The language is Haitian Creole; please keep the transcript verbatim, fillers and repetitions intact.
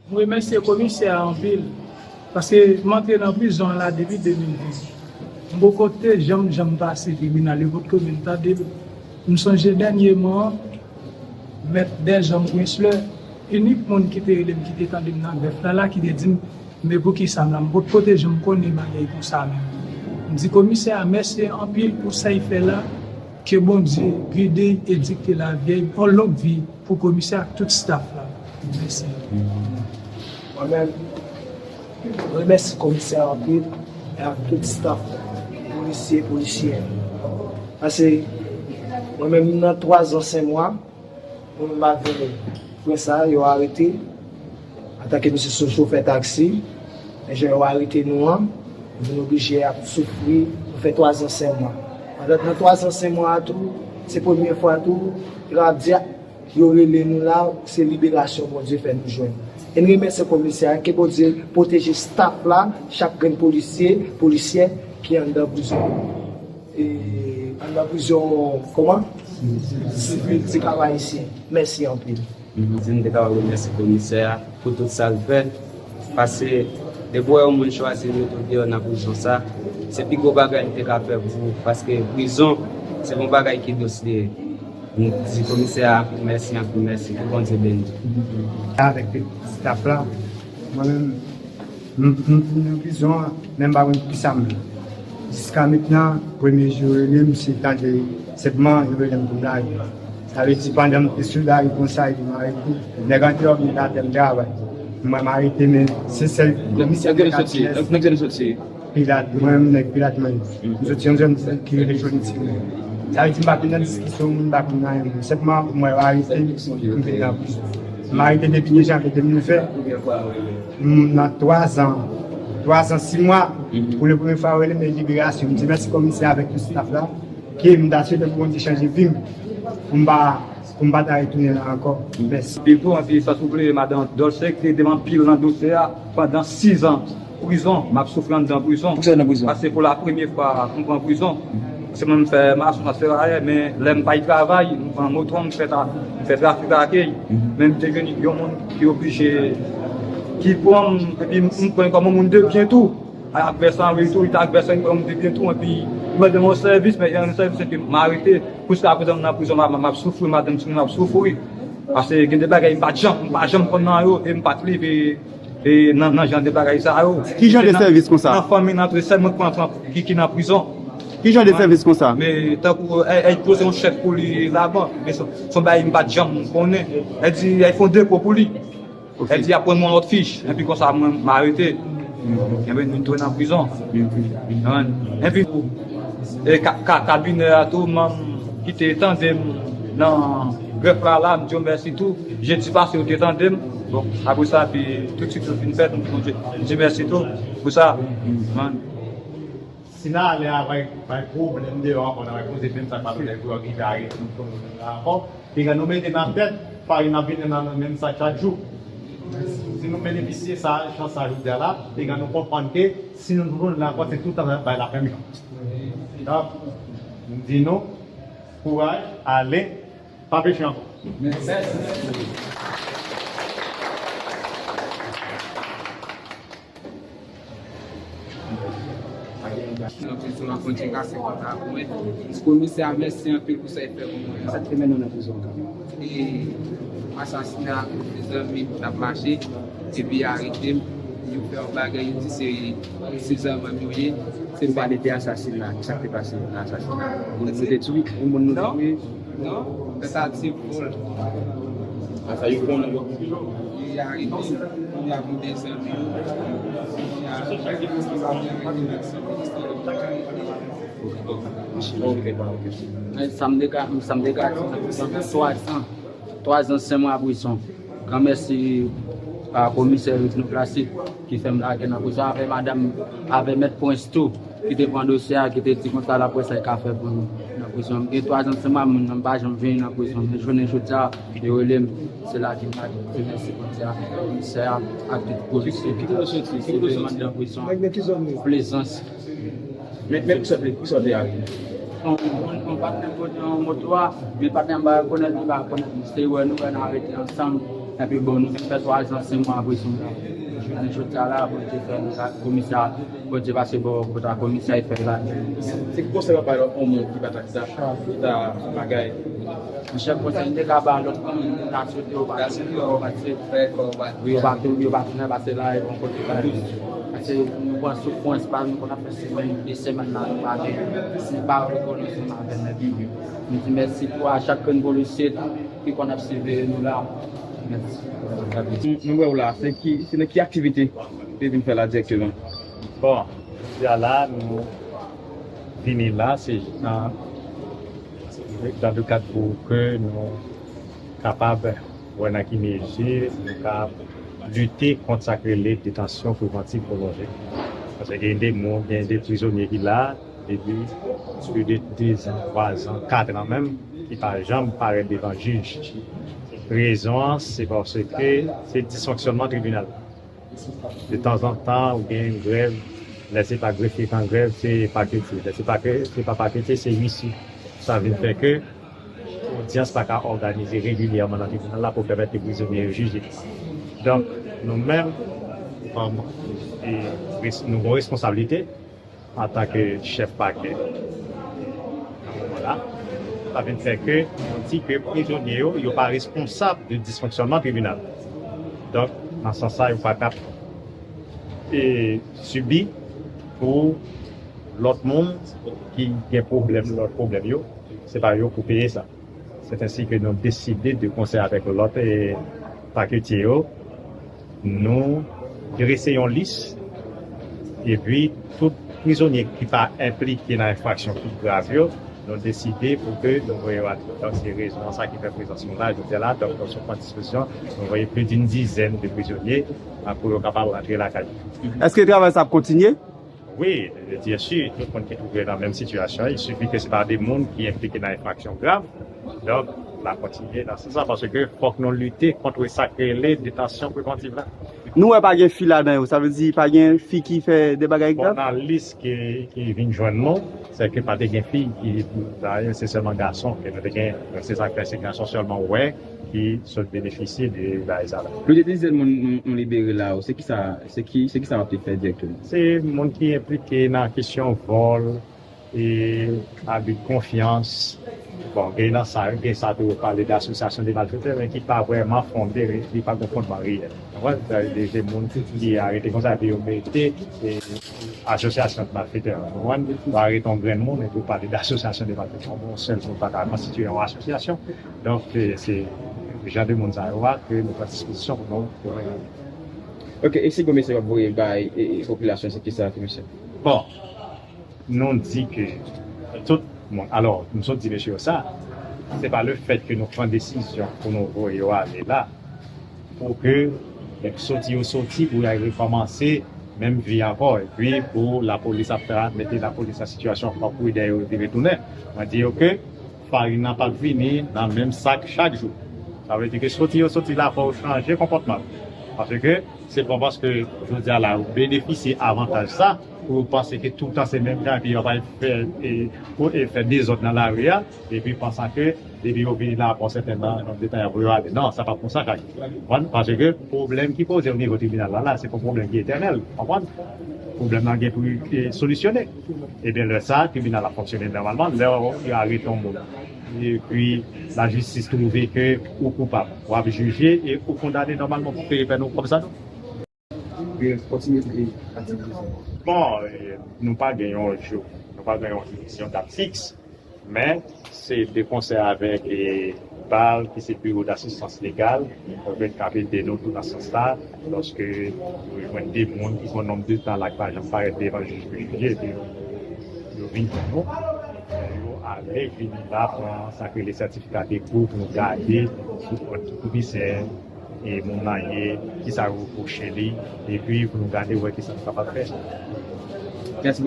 M remèsye komisè a anpil, paske m antre nan prizon an la depi de mil ven. M poko te janm, janm pase tribinal, yo potko menm tande m. M sonje dènyèman, mèt Dèzòm Gensler, inik moun ki te rele m, ki te tande m nan grèf la, la, ki te di m, men poukisa m la, m potko te janm konnen bagay konsa menm. M di komisè a mèsi anpil pou sa l fè la, ke Bondye gide l e dikte lavi l, yon long vi pou komisè ak tout staff la. Mèsi. Mwen menm, mwen remèsye komisè anpil e ak tout staff, polisye, polisyè. Paske mwen menm nan twa zan senk mwa, mwen menm avèk frè sa yo arete antanke misye se chofè taksi, men jan yo arete nou an, nou vin oblije ap soufri, nou fè twa zan senk mwa. Pandan nan twa zan senk mwa a tou, se premye fwa tou, yo ap di yo rele nou la, se liberasyon Bondye fè nou jwenn. E n remèsye komisè a, ke Bondye pwoteje staff la, chak grenn polisye, polisyè ki anndan prizon. E anndan prizon, kòman? Sivil, ti kay ayisyen. Mèsi anpil. M di m te kapab remèsye komisè a pou tout sa l fè. Paske depi w wè yon moun chwazi mete w deyò nan prizon sa, se pi gwo bagay li te ka fè pou ou. Paske prizon, se pa yon bagay ki dous li ye. M di komisè a anpil mèsi, anpil mèsi. Ke Bondye beni. Avèk staff la, mwen menm, m, m vin nan prizon an, men m pa konn kisa m ye. Jiska mentnan, premye jou yo rele m, se tande senpman yo rele m pou m lage. Sa vle di, pandan m te sou lari konsa, epi m arete. Nèg andeyò vin atè m travay. Mwen, m arete, men se sèl komisè ki ka di mèsi. Nèg ki te soti? Pilat, mwen menm nèg Pilat mwen ye. M soti yon zòn ki rele Joli Timen. Sa vle di m pa vin nan diskisyon, m pa vin nan anyen. Senpman, mwen arete, m vin nan prizon. M arete depi de janvye de mil ven. M nan twa zan, twa zan sis mwa. Pou le premye fwa, yo rele m liberasyon. M di mèsi komisè avèk tout staff la. Ke m ta swete pou Bondye chanje vi m. Pou m pa, pou m pa ta retounen la ankò. Mèsi. Pito, anpi sa souple, madan Dolce, ki te ede m anpil nan dosye a pandan sis an. Prizon, m ap soufri anndan prizon. Poukisa w nan prizon? Paske pou la premye fwa, m pran prizon. Se mwen m fè mason, m ap fè rayè, men lè m pa t travay, m pran moto, m fè tra-, m fè trafik lakay. Men m te jwenn yon moun ki oblije, ki pran m, epi m pran l kòm yon moun de byen tou. Ak vèsan wi tou, li t ak vèsan, li pran m de byen tou, epi li mande m yon sèvis, men yon sèvis, epi m arete. Jiska prezan, m nan prizon, m ap, m ap soufri, madanm timoun ap soufri. Paske gen de bagay m pa t janm, m pa janm konn nan yo, e m pa t leve e nan, nan jan de bagay sa yo. Ki jan de sèvis konsa? Nan fanmi, nan tout, sèl mwen k pran, pran, ki, ki nan prizon. Ki jan de sèvis konsa? Men tankou, e, e poze yon chèk pou li labank, men se, se yon bagay m pa t janm konnen. E di, e fè yon depo pou li. E di, y ap pran yon lòt fich. Epi konsa, mwen, m arete. Ebyen, nou tounen nan prizon. Epi, e ka, ka, kabinè a tou, manm ki te tande m nan grèf la, la, m di yo mèsi tou. Jedi pase, yo te tande m. Bon, apre sa, epi, toutswit, yo fin fèt, m di Bondye, m di mèsi tou pou sa. Si n ale a bay, bay pwoblèm deyò ankò, n a bay koze menm sa k pa vle pou yo rive arete nou, pou nou la ankò. Pinga nou mete nan tèt, farin ap vini nan, nan menm sa chak jou. Si nou benefisye sa, chans sa jodi a la, pinga nou konprann ke si nou tounen la ankò, se tout tan bay la menm jan. Donk, m di nou, kouraj, ale, pa peche ankò. Mèsi. Nan prizon an, Bondye kase pòt la pou mwen. Komisè a, mèsi anpil pou sa l fè pou mwen an. Sa k te mennen w nan prizon an? E asasina, de zanmi m t ap mache, epi arete m. Yo fè yon bagay, yo di se, se zanmi m yo ye. Ou pale de asasina, sa k te pase nan asasina? Moun nou te touye, yon moun nou te touye? Non, tentativ vòl. A sa yo konnen yo. Yo arete m, kounye a pou de zanmi yo. Kounye a, Ok, ok. Sa m te ka, sa m te ka di, sa m te twa zan, twa zan senk mwa prizon. Granmèsi a komisè Rivno Classic ki fè m lage nan prizon avè madanm, avè mèt Prince tou, ki te pran dosye a, ki te di konsa l ap wè sa l ka fè pou nou nan prizon. M gen twa zan senk mwa, moun nan m pa janm vini nan prizon. Men jounen jodi a, yo rele m, se la ki m lage. Mèsi Bondye a, komisè a, ak tout polisye ki ta soti anndan prizon. Plezans. Men, men ki sòt, ki sòt de a? On, on, on patnè m pote yon moto a, men patnè m pa rekonèt li, pa rekonèt li. Se wè nou, wè n arete ansanm. Epi bon, nou fin fè twa zan, senk mwa apre sa. Jounen jodi a la, Bondye fè nou ka komisè, Bondye pase bò kote komisè e fè la. Se konsèy w ap bay yon moun ki pa t ak sa, ki ta bagay. Monchè, konsèy m te ka ba lòt moun, m ta swete yo pa tou, yo pa tou, yo pa tou, yo pa tou nan pase la, e bon kote la. Paske nou pran soufrans, pa nou konn ap fè semèn, de semèn la, nou pa gen, si nou pa rekonesan avè nèg yo. Nou di mèsi tou a chak grenn polisye ki konn ap siveye nou la. Mèsi. Nou, nou wè w la, se ki, se nan ki aktivite ou te vin fè la dirèkteman? Bon, jodi a la, nou vini la, se nan, dans le cadre pou ke nou kapab wè nan ki mezi nou ka lite kont sa k rele detansyon prevantiv pwolonje. Paske gen de moun, gen de prizonye ki la, depi plis de dezan, twazan, katran menm, ki pa janm parèt devan jij. Rezon an, se paske se disfonksyònman tribinal. De tanzantan, ou gen yon grèv, lè se pa grefye k an grèv, se paketye. Lè se pa, se pa paketye, se uisye. Sa vin fè ke odyans pa ka òganize regilyèman nan tribinal la pou pèmèt ke prizonye yo jije. Donk, nou menm, kòm, e, res-, nou gen responsablite, antanke chèf pakè nan moman la, sa vin fè ke nou di ke prizonye yo, yo pa responsab de disfonksyònman tribinal. Donk, nan sans sa, yo pa t ap, e, sibi pou lòt moun ki gen pwoblèm, lòt pwoblèm yo, se pa yo pou peye sa. Se ensi ke nou deside de konsè avèk lòt, e, paketye yo, nou drese yon lis, epi tout prizonye ki pa enplike nan enfraksyon ki grav yo, nou deside pou ke nou voye yo ale. Donk, se rezon an sa ki fè prezans nou la, jodi a la, donk, nou sou pran dispozisyon, nou voye plis d'une dizaine de prizonye, a, pou yo kapab rantre lakay yo. Èske travay sa ap kontinye? Wi, byen si, tout moun ki twouve nan menm sitiyasyon, il suffit ke se pa de moun ki enplike nan enfraksyon grav. Donk, n ap kontinye nan sans sa, paske fòk nou lite kont sa k rele detansyon prevantiv la. Nou wè pa gen fi ladan yo, sa vle di pa gen fi ki fè de bagay grav? Bon, nan lis ki, ki vin jwenn nou, se ke pa te gen fi ki, se sèlman gason ke nou te gen, se sa k fè se gason sèlman ou wè ki sot benefisye de bagay sa la. Nou te di jèn moun nou, nou libere la, se ki sa, se ki, se ki sa w ap te fè dirèkteman? Se moun ki enplike nan kesyon vòl, e abi de konfyans. Bon, gen nan sa, gen sa tou yo pale de asosyasyon de malfetè, men ki pa vrèman fonde, li pa gen fondman reyèl. Ou konprann? Se de, de moun ki arete konsa, epi yo mete, e, asosyasyon de malfetè. Ou konprann? Ou arete yon grenn moun, epi ou pale de asosyasyon de malfetè. Yon sèl moun pa ka konstitye yon asosyasyon. Donk, e, se jan de moun sa yo a ke nou pran dispozisyon pou nou, pou nou. Ok, e si gon mesaj w ap voye bay, e, e, popilasyon, se ki sa, mesye? Bon, nou di ke tout moun, alò, m sot di mesye yo sa, se pa le fèt ke nou pran desizyon pou nou voye yo ale la, pou ke, e, soti yo soti, pou y al rekòmanse menm vi ankò, epi pou lapolis ap fè, mete lapolis nan sitiyasyon ankò pou dèyè yo vin retounen. Mwen di yo ke farin nan p ap vini nan menm sak chak jou. Sa vle di ke soti yo soti la, fò yo chanje konpòtman. Paske se pa paske jodi a la, yo benefisye avantaj sa, pou yo panse ke toutan se menm jan, epi yo ap fè, e, pou, e, fè dezòd nan lari a, epi pansan ke depi yo vini la, bon, sètènman, nonb de tan y ap voye yo ale. Non, sa p ap konsa chak jou. Konprann? Paske pwoblèm ki poze o nivo tribinal la, la, se pa yon pwoblèm ki etènèl. Konprann? Pwoblèm nan gen pou, e, solisyone. Ebyen, lè sa, tribinal ap fonksyone nòmalman. Lè yo arete yon moun, epi lajistis twouve ke ou koupab, w ap jije e ou kondane nòmalman pou peye pèn ou kòm sa tou. Bon, e, nou pa gen yon jou, nou pa gen yon, yon dat fiks, men se de konsè avèk, e, BAL, ki se Bureau d'Assistance Légale, ki ap ede nou tou nan sans la, lòske nou jwenn de moun ki gen yon nonb de tan la ki pa janm parèt devan jij pou jije, epi yo, yo vin jwenn nou, yo ale, vini la, pran sa k rele sètifika depo pou nou gade sou kont komisè, e, moun nan ye, kisa yo repwoche li, epi pou nou gade wè kisa nou kapab fè. Mèsi.